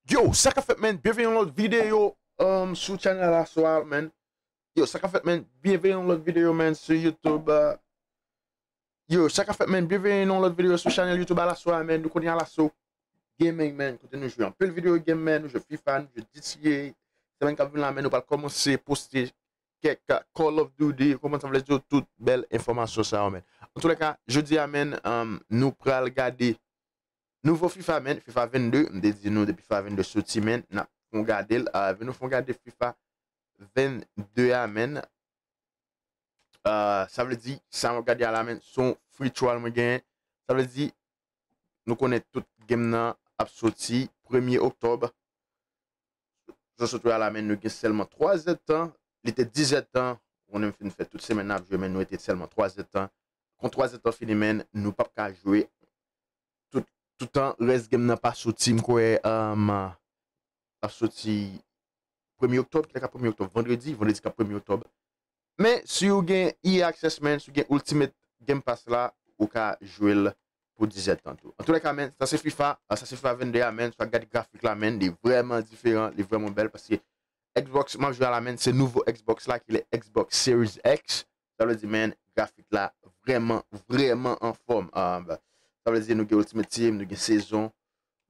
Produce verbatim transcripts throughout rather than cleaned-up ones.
Yo, sa k ap fèt, man? Byenveni yon lòt videyo, um, sou channel la swa, man. Yo, sa k ap fèt, man? Byenveni yon lòt videyo, man, sou YouTube. Uh, yo, sa k ap fèt, man? Byenveni yon lòt videyo sou channel YouTube a la swa, man. Nou konnen a la swa Gaming, man. Kote nou jwe anpil videyo game, man. Nou jwe FIFA, nou jwe G T A. Semèn k ap vin la, man, nou pral kòmanse poste kèk Call of Duty, kòman sa vle di, tout bèl enfòmasyon sa yo, man. Antoulèka, jodi a, man, um, nou pral gade nouvo FIFA, man, FIFA vennde, m te di nou depi FIFA vennde soti, man, n ap fon gade l, uh, vin nou fon gade FIFA vennde a, man. Uh, sa vle di, sa m ap gade a la, man, se yon free trial mwen genyen. Sa vle di, nou konnen tout game nan ap soti premye oktòb. Jodi a la, man, nou gen sèlman twa zèdtan. Li te diz zèdtan. Ou konnen m fin fè tout semèn nan ap jwe, man, nou rete sèlman twa zèdtan. Kon twa zèdtan fini, man, nou p ap ka jwe tout, toutan rès game nan pa soti, m kwè, um, ap soti premye oktòb, kilè k ap premye oktòb? Vandredi, vandredi k ap premye oktòb. Men, si w gen E A Access, man, si w gen Ultimate Game Pass la, ou ka jwe l pou diz zèdtan tou. Antoulèka, man, sa se FIFA, ah, sa se FIFA vennde a, man, sa gade grafik la, man, li vrèman diferan, li vrèman bèl, paske Xbox, m ap jwe a la, man, se nouvo Xbox la, ki le Xbox Series X. Sa vle di, man, grafik la vrèman, vrèman anfòm. Ah, sa vle di, nou gen Ultimate Team, nou gen sezon.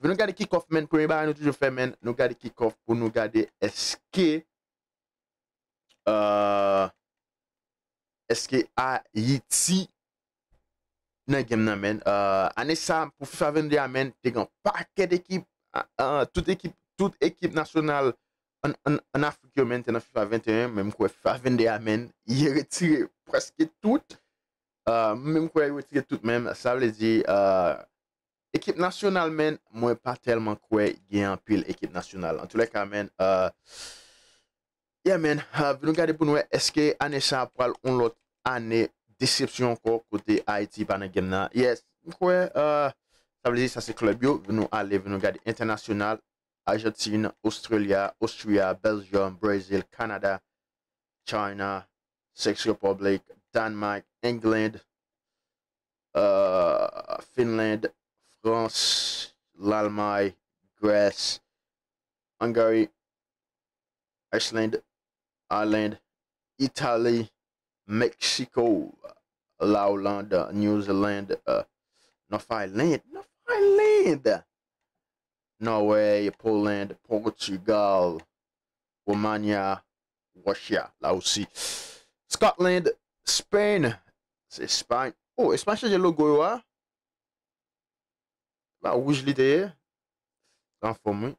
Vin nou gade kick-off, man, premye bagay nou toujou fè, man, nou gade kick-off pou nou gade èske euh, èske Ayiti nan game nan, man? Euh, ane sa, pou FIFA vennde a, man, te gen pakèt ekip, ah, ah, tout ekip, tout ekip nasyonal an, an, an Afrik yo, man, te nan FIFA venteyen, men m kwè FIFA vennde a, man, yo retire prèske tout. Euh, men m kwè yo retire tout, men sa vle di, euh, ekip nasyonal, man, mwen pa tèlman kwè gen anpil ekip nasyonal. Antoulèka, man, euh, yeah, man, euh, vin nou gade pou nou wè èske ane sa a pral yon lòt ane desepsyon ankò kote Ayiti pa nan game nan. Yes, m kwè, euh, sa vle di sa se klèb yo, vin nou ale, vin nou gade entènasyonal, Argentine, Australia, Austria, Belgium, Brazil, Canada, China, Czech Republic, Denmark, England, euh, Finland, France, Lalmay, Grèce, Hungary, Iceland, Ireland, Italy, Mexico, la Hollande, New Zealand, euh, North Ireland, North Ireland, Norway, Poland, Portugal, Romania, Russia, la osi. Scotland, Spain, se Espay. Oh, Espay chanje logo yo a. Ba wouj li te ye. Anfòm, wi.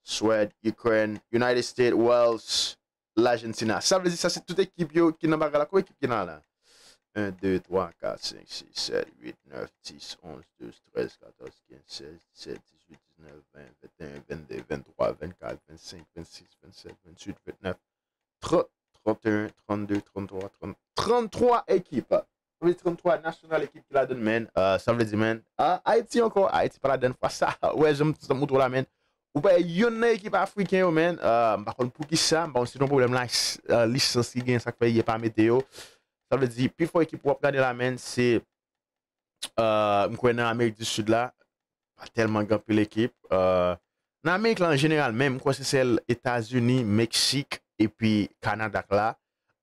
Swèd, Ukraine, United States, Wales, Lajentina. Sa vle di sa se tout ekip yo ki nan bagay la. Konbyen ekip ki nan la? En, de, twa, kat, senk, sis, sèt, uit, nèf, dis, onz, douz, trèz, katòz, kenz, sèz, disèt, dizuit, diznèf, ven, venteyen, vennde, venntwa, vennkat, vennsenk, vennsis, vennsèt, vennuit, vennèf, trant, tranteyen, trannde, tranntwa, trant, tranntwa ekip. Sa vle di tranntwa nasyonal ekip ki ladann, man. Euh, sa vle di, man, ah, Ayiti ankò, Ayiti pa ladann fwa sa. Wè, jan m, jan m montre w la, man. Ou pa wè yonn nan ekip afriken yo, man. Euh, m pa konn poukisa, m pa konn si se yon pwoblèm la, euh, lisans ki gen, sa k fè yo pa mete yo. Sa vle di, pi fò ekip w ap gade la, man, se, euh, m kwè nan Amerik di Sid la, pa tèlman gen anpil ekip. Euh, nan Amerik la an jeneral, men m kwè se sèl Etazini, Meksik, epi Kanada k la.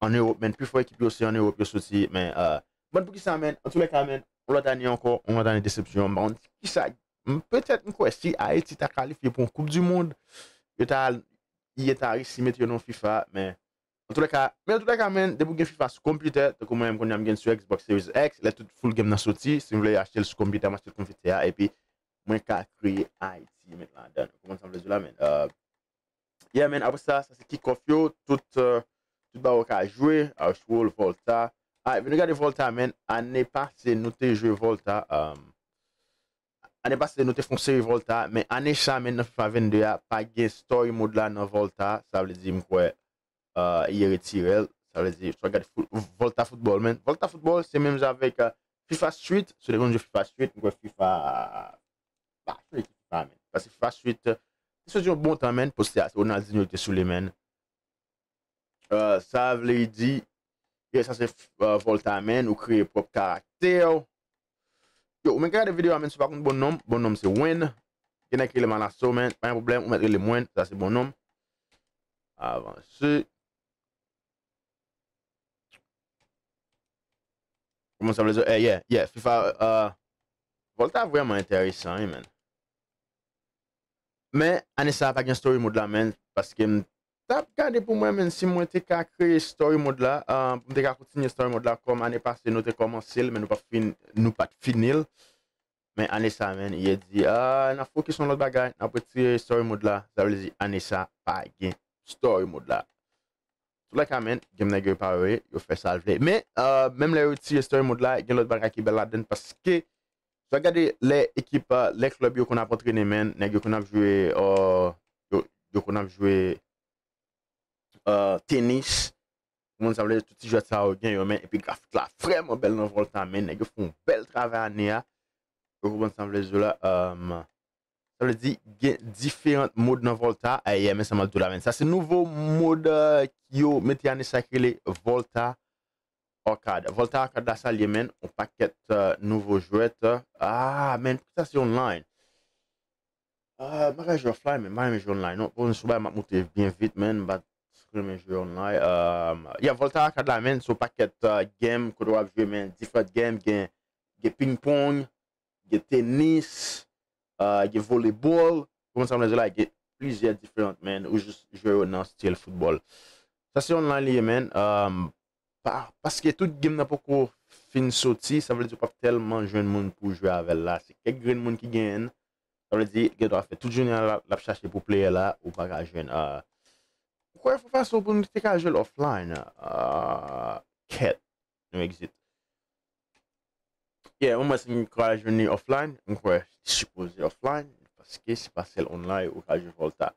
An Ewòp, men pi fò ekip yo se an Ewòp yo soti. Men, euh, bon, poukisa, men, antoulèka, men, yon lòt ane ankò, yon lòt ane desepsyon. M pa konn kisa, m, petèt, m kwè si Ayiti ta kalifye pou yon Koup di Mond, yo ta, yo ta resi mete yo nan FIFA, men, antoulèka, men antoulèka, men, depi w gen FIFA sou konpitè, tankou mwen menm kounye a m gen l sou Xbox Series X, lè tout full game nan soti, si m vle achte l sou konpitè, m achte l konpitè a, epi mwen ka kreye Ayiti, met ladan. Ou konprann sa m vle di w la, men? Euh, yeah, men, apre sa, sa se kick-off yo, tout, euh, tout bagay ou ka jwe, Archwall, Volta. Ah, vin nou gade Volta, men, ane pase, nou te jwe Volta, euh, ane pase, nou te fè yon seri Volta, men ane sa, men, nan FIFA vennde a, pa gen story mode la nan Volta, sa vle di, m kwè, euh, yo retire l. Sa vle di, si w gade fou-, Volta Football, men. Volta Football, se menm jan avèk, euh, FIFA Street. Si w te konn jwe FIFA Street, m kwè FIFA, pa jwe FIFA, men. Paske FIFA Street, euh, te soti yon bon tan, men. Poste a, se Ronaldinho ki te sou li, men. Euh, sa vle di, yeah, sa se, euh, Volta, men. Ou kreye pwòp karaktè w. Yo, ou menm ka gade videyo a, menm si w pa konn bon non m, bon non m se Wen. Gen nèg ki rele m Alaso, men pa gen pwoblèm, ou mèt rele m Wen, sa se bon non m. Avanse. Kòman sa vle di? Eh, yeah, yeah, FIFA, uh, Volta vrèman enteresan, wi, man. Men, ane sa a pa gen story mode la, man, paske m t ap gade pou mwen, man, si mwen te ka kreye story mode la, uh, pou m te ka kontinye story mode la, kòm ane pase nou te kòmanse l, men nou pa t fin, nou pa t fini l. Men ane sa, man, yo di, ah, n ap fokis yon lòt bagay, n ap retire story mode la. Sa vle di, ane sa, pa gen story mode la. Tou lè ka, man, gen nèg yo pa wè, yo fè sa l vle. Men, uh, menm lè yo retire story mode la, gen lòt bagay ki bèl ladan l, paske, sa gade lè ekip, uh, lè klèb yo konn ap antrene, man, nèg yo konn ap jwe, uh, yo, yo konn ap jwe, uh, tenis. Ou konprann sa vle di, tout ti jwèt sa yo gen yo, men, epi grafik la vrèman bèl nan Volta, men, nèg yo fè yon bèl travay ane a. Ou konprann sa vle di la, um, sa vle di, gen diferan mode nan Volta, eh, yeah, men sa m ap di w la, men. Sa se nouvo mode, uh, yo mete ane sa ki rele Volta Arcade. Volta Arcade la sa l ye, men, yon pakèt, uh, nouvo jwèt, uh, ah, men, poukisa se online? Ah, m pa ka jwe offline, men m pa renmen jwe online, non. Bon, sou bay m ap moute byen vit, men m pa t renmen jwe online. Um, yeah, Volta Arcade la, men, se yon pakèt, uh, game, kote w ap jwe, men, diferan game, gen, gen ping pong, gen tenis, uh, gen volleyball, ou konprann sa m vle di la, gen plizyè diferan, men, ou jis jwe yo nan stil football. Sa se online li ye, men, um, pa, paske tout game nan poko fin soti, sa vle di w p ap tèlman jwenn moun pou jwe avè l la. Se kèk grenn moun ki genyen l. Sa vle di, gen dwa fè tout jounen an l ap, l ap chache pou player la, ou pa ka jwenn. Ah, ou kwè fè fason pou nou te ka jwe l offline? Ah, kèt, nou exit. Yeah, mwen, mwen, si m ka jwenn li offline, mwen kwè li sipoze offline, paske se pa sèl online ou ka jwe Volta.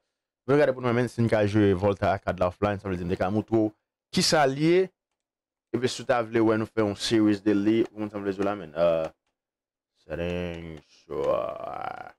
Nou gade pou nou wè, men, si m ka jwe Volta Arcade la offline, sa vle di m te ka montre w kisa l ye, epi si w ta vle wè nou fè yon series de li, ou konn sa m vle di w la, men, uh, settings, uh,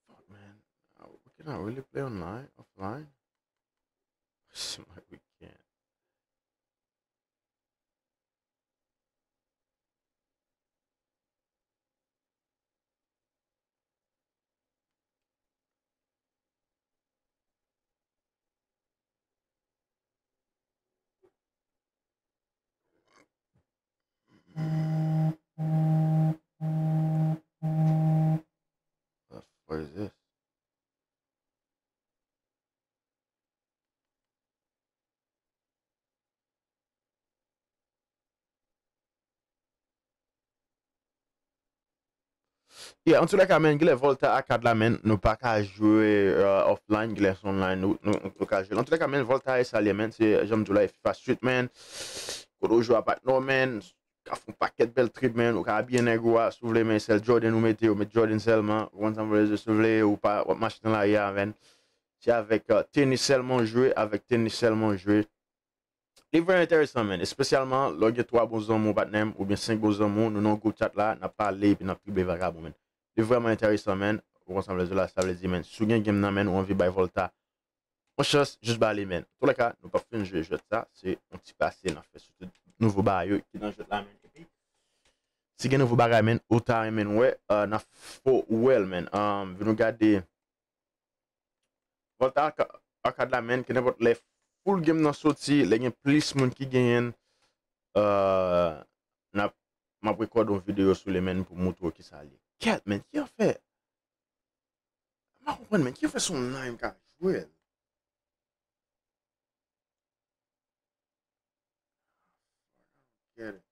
Fuck, man. Uh, we cannot really play online, offline. Seems like we can't. What is this? Yeah, an tou lè ka, men, genlè Volta Arcade la, men, nou pa ka jwe, euh, offline, genlè se online, nou, nou, nou ka jwe. An tou lè ka, men, Volta e sa l ye, men, se, jan m di w la, e FIFA Street, men, kote w jwe a patnè w, men, ka fè yon pakèt bèl trip, men, ou ka abiye nèg ou a, si w vle, men, sèl Jordan ou mete, ou met Jordan sèlman, ou konn sa m vle di, si w vle, ou pa, w ap mache nan lari a, men, se avèk, euh, tenis sèlman w jwe, avèk tenis sèlman w jwe. Li vrèman enteresan, men. Espesyalman, lè w gen twa bon zanmi w, patnè m, oubyen senk bon zanmi w, nou nan yon gwoup chat la, n ap pale epi n ap trible vagabon, men. Li vrèman enteresan, men. Ou konn sa m vle di w la, sa vle di, men, si w gen game nan, men, ou anvi bay Volta yon chans, jis ba li, men. Toulèka, nou p ap fin jwe jwèt sa, se yon ti pase n ap fè sou tout nouvo bagay yo ki nan jwèt la, men. Epi, si gen nouvo bagay, men, ou ta renmen wè, euh, n ap fè w wè l, men. Euh, vin nou gade Volta Arca-, Arcade la, men, ke nenpòt lè full game nan soti, lè gen plis moun ki genyen l, euh, n ap, m ap rekòde yon videyo sou li, men, pou montre w kisa l ye. Kèt, men, ki afè? M pa konprann, men, ki afè se online m ka jwe l? Get it.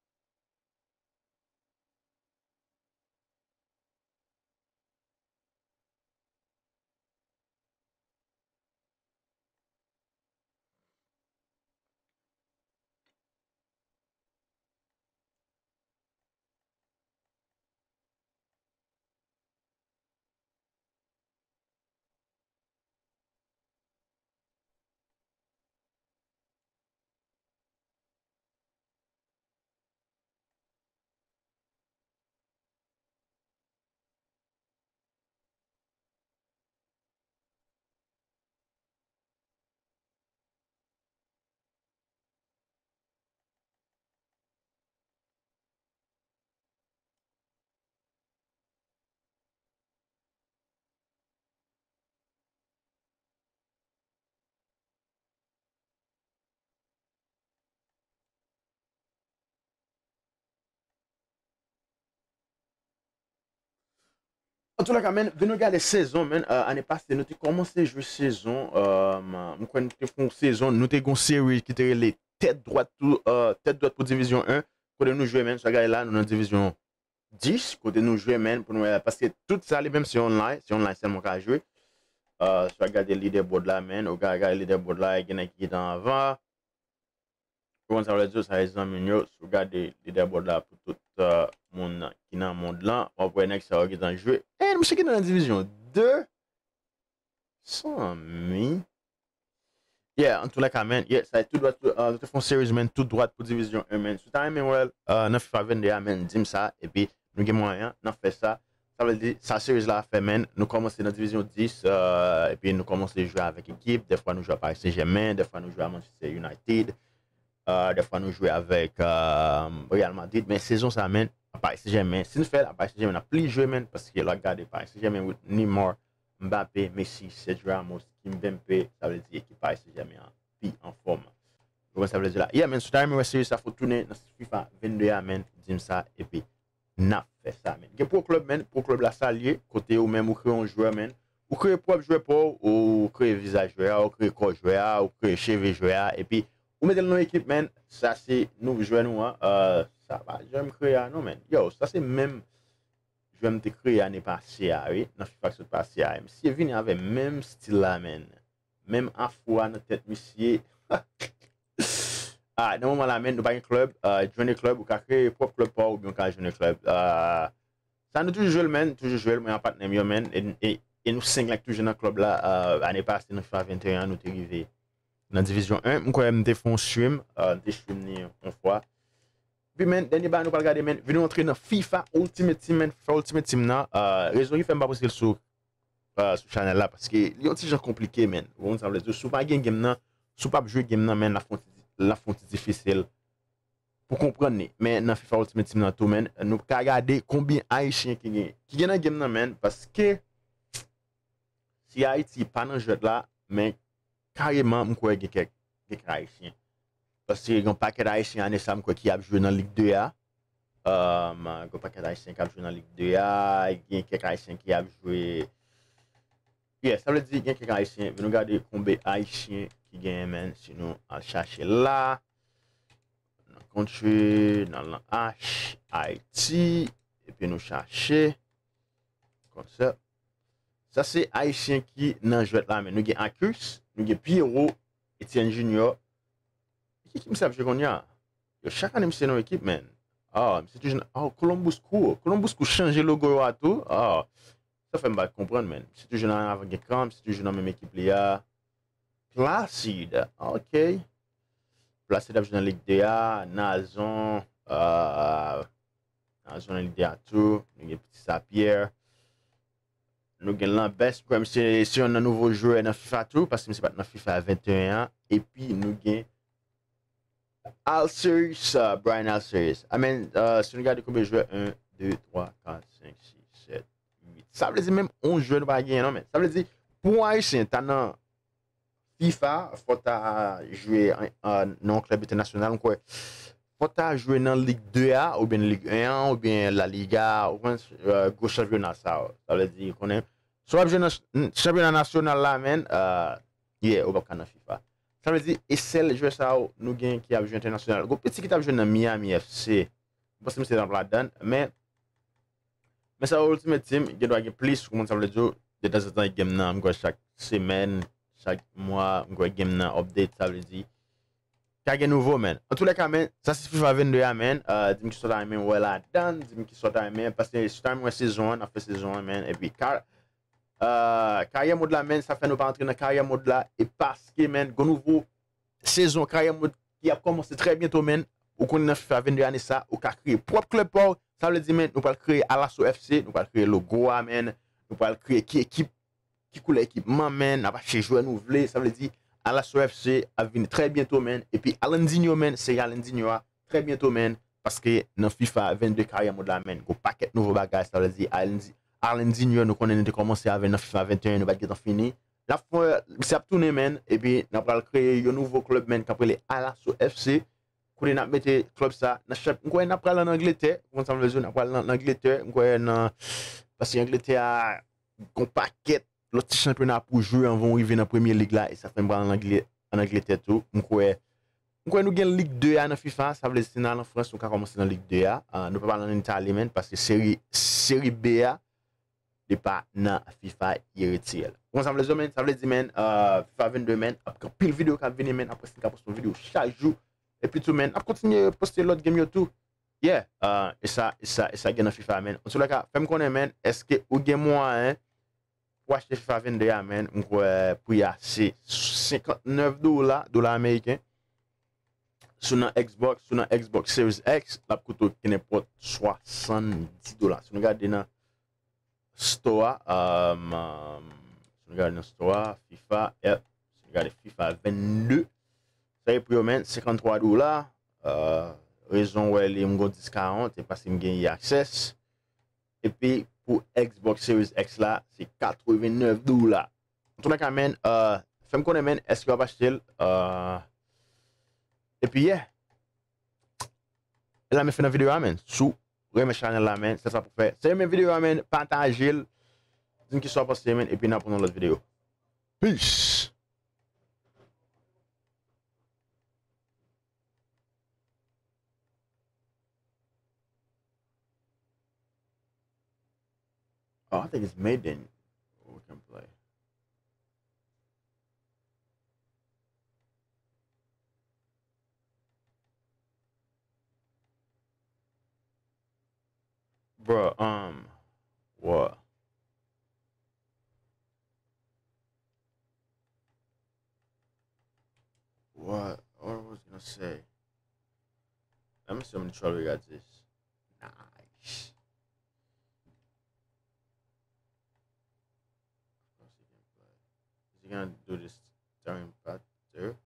Antoulèka, menn, vin nou gade sezon, menn. Ane pase, nou te kòmanse jwe sezon. M kwè nou te fè yon sezon, nou te gen yon seri ki te rele Tèt Dwat pou, Tèt Dwat pou Divizyon en. Kote nou jwe, menn, sa gade la, nou nan Divizyon dis, kote nou jwe, menn, pou nou wè, paske tout sa, li menm, se online, se online sèlman ou ka jwe. Si w gade leaderboard la, menn, ou ka gade leaderboard la, gen nèg ki gentan anvan. Ou konn sa vle di, sa e zanmi n yo. Si w gade leaderboard la pou tout moun ki nan mond lan, w ap wè nèg sa yo gentan jwe. E misye gentan nan Divizyon de. Zanmi. Yeah, antoulèka, menn. Yeah, sa e tout dwat, nou te fè yon series, menn, tout dwat pou Divizyon en, menn. Si w ta renmen wè l nan FIFA vennde a, menn, di m sa, epi nou gen mwayen, n ap fè sa. Sa vle di, sa series la fè, menn, nou kòmanse nan Divizyon dis, epi nou kòmanse jwe avèk ekip. Dèfwa nou jwe a Paris Saint-Germain, dèfwa nou jwe a Manchester United, dèfwa nou jwe avèk Real Madrid. Men sezon sa, menn, a Paris Saint-Germain, si n fè l a Paris Saint-Germain, n ap plis jwe, menn, paske lè w ap gade Paris Saint-Germain with Neymar, Mbappé, Messi, Sergio Ramos, Kimpembe, sa vle di ekip Paris Saint-Germain an pi anfòm. Ou konn sa vle di la. Yeah, menn, si w ta renmen wè series sa, fò w tounen nan FIFA vennde a, menn, di m sa, epi n ap fè sa, menn. Gen Pro Club, menn. Pro Club la sa l ye, kote ou menm ou kreye yon jwè, menn. Ou kreye pwòp jwè pa w, ou kreye vizaj jwè a, ou kreye kò jwè a, ou kreye cheve jwè a, epi ou mete l nan ekip, menn. Sa se nouvo jwè nou an. Sa pa jwè m kreye a non, menn. Yo, sa se menm jwè m te kreye ane pase a, wi, nan FIFA k sot pase a. Misye vini avè menm stil la, menn. Menm afro a nan tèt misye. Ah, nan moman la, menn, nou pa gen club. Join a club, ou ka kreye pwòp club pa w oubyen ou ka join a club. Sa nou toujou jwe l, menn, toujou jwe l, mwen ak patnè m yo, menn. E, e, e nou senk la ki toujou nan club la. Ane pase, nan FIFA vennde en an, nou te rive nan Divizyon en. M kwè m te fè yon stream, m te stream ni yon fwa. Epi, menn, dènye bagay nou pral gade, menn, vin nou antre nan FIFA Ultimate Team, menn. FIFA Ultimate Team nan, rezon ki fè m pa poste l sou sou chanèl la, paske li yon ti jan konplike, menn. Ou konn sa vle di, si w pa gen game nan, si w p ap jwe game nan, menn, l ap fè yon ti, l ap fè yon ti difisil pou konprann li. Men nan FIFA Ultimate Team nan tou, menn, nou ka gade konbyen Ayisyen ki gen, ki gen nan game nan, menn, paske si Ayiti pa nan jwèt la, men kareman, m kwè gen kèk, gen kèk Ayisyen. Paske gen yon pakèt Ayisyen ane sa, m kwè, ki ap jwe nan Lig de a. Gen yon pakèt Ayisyen k ap jwe nan Lig de a. Gen kèk Ayisyen ki ap jwe. Yeah, sa vle di gen kèk Ayisyen. Vin nou gade konbe Ayisyen ki genyen, menn, si nou al chache la. Nan country, nan lan H, Ayiti. Epi nou chache. Konsa. Sa se Ayisyen ki nan jwèt la, menn. Nou gen Acus, nou gen Pierrot, Etienne Junior. Ki, ki misye ap jwe kounye a? Yo, chak ane misye nan ekip, menn. Ah, misye toujou nan, oh, Columbus Crew. Columbus Crew chanje logo yo a tou. Ah, sa fè m pa konprann, menn. Misye toujou nan avan gen kan, misye toujou nan menm ekip li a. Placide, ok. Placide ap jwe nan Lig de a, Nazon, ah, Nazon nan Lig de a tou. Nou gen Petit Sapierre. Nou gen Lambès, m kwè misye se youn nan nouvo jwè nan FIFA tou, paske misye pa t nan FIFA vennde en an. Epi nou gen Alceus, uh, Brian Alceus. I mean, uh, si nou gade konbyen jwè, en, de, twa, kat, senk, sis, sèt, uit. Sa vle di menm yon jwè nou pa genyen non, men. Sa vle di, pou yon Ayisyen ta nan FIFA, fò ta jwe an, an, nan yon klèb entènasyonal, m kwè. Fò ta jwe nan Lig de a, oubyen Lig en an, oubyen La Liga, ou konn, euh, gwo chanpyona sa yo. Sa vle di, konnen, si w ap jwe nan ch-, n-, chanpyona nasyonal la, menn, euh, yeah, ou p ap ka nan FIFA. Sa vle di, e sèl jwè sa yo nou gen ki ap jwe entènasyonal. Gon piti ki t ap jwe nan Miami F C. M panse misye t ap ladann, men Men sa yo Ultimate Team, gen dwa gen plis, ou konprann sa vle di, detanzantan game nan, m kwè chak semèn, chak mwa, m kwè game nan update, sa vle di, ka gen nouvo, menn. Antoulèka, menn, sa se FIFA vennde a, menn. Euh, di m kisa w ta renmen wè ladan, di m kisa w ta renmen, paske si w ta renmen wè sezon an, n ap fè sezon an, menn. Epi, ka-, euh, karyè mod la, menn, sa fè nou pa antre nan karyè mod la, e paske, menn, gon nouvo sezon karyè mod ki ap kòmanse trè byento, menn. Ou konnen nan FIFA vennde ane sa, ou ka kreye pwòp klèb pa w. Sa vle di, menn, nou pral kreye Alaso F C, nou pral kreye logo a, menn. Nou pral kreye ki ekip, ki koulè ekipman, menn. N ap achte jwè nou vle. Sa vle di, Alaso F C ap vini trè byento, menn. Epi Alandinho, menn, seri Alandinho a, trè byento, menn. Paske nan FIFA vennde karyè mod la, menn, gon pakèt nouvo bagay. Sa vle di, Alandi-, Alandinho, nou konnen nou te kòmanse avè l nan FIFA vennde en, nou pa t gentan fini. N ap fè, misye ap tounen, menn, epi n ap pral kreye yon nouvo klèb, menn, k ap rele Alaso F C. Kote n ap mete klèb sa nan chanp-, m kwè n ap pral ann Angletè, ou konn sa m vle di w, n ap pral nan, nan Angletè, m kwè nan, Paske Angletè a gon pakèt lòt ti chanpyona pou jwe anvan w rive nan Premye Lig la, e sa fè m pral an Angle-, an Angletè tou. M kwè, m kwè nou gen Lig de a nan FIFA, sa vle di si n al an Frans, nou ka kòmanse nan Lig de a. Ah, nou pa pral an Itali, menn, paske seri, seri B a, li pa nan FIFA, li retire l. Ou konn sa m vle di, menn? Sa vle di, menn, ah, FIFA vennde, menn, ap gen anpil videyo k ap vini, menn. Apre, si n ka poste yon videyo chak jou. Epi tou, menn, ap kontinye poste lòt game yo tou. Yeah, ah, e sa, e sa, e sa gen nan FIFA, menn. Antoulèka, fè m konnen, menn, èske ou gen mwayen pou achte FIFA vennde a, menn? M kwè pri a se senkantnèf dola, dola ameriken. Si w nan Xbox, si w nan Xbox Series X, l ap koute w kenenpòt swasanndis dola. Si nou gade nan store a, um, um, si nou gade nan store a, FIFA, yep, si nou gade FIFA vennde, sa e pri yo, menn, senkanntwa dola. Uh, rezon w wè li, m gon dis ka wont, e paske m gen E A access. Epi pou Xbox Series X la, se katrevennèf dola. Antoulèka, menn, uh, fè m konnen, menn, èske w ap achte l? Uh, epi, yeah. E la, men fen nan videyo a, menn. Si w renmen chanèl la, menn, se sa pou fè. Si w renmen videyo a, menn, pataje l. Di m kisa w panse, menn, epi n ap pran yon lòt videyo. Peace! Oh, I think it's Maiden we can play. Bro, um, what? What? What I was gonna say? Let me see how many trial we got this. Nice. Of course he can play. Is he gonna do this during part two?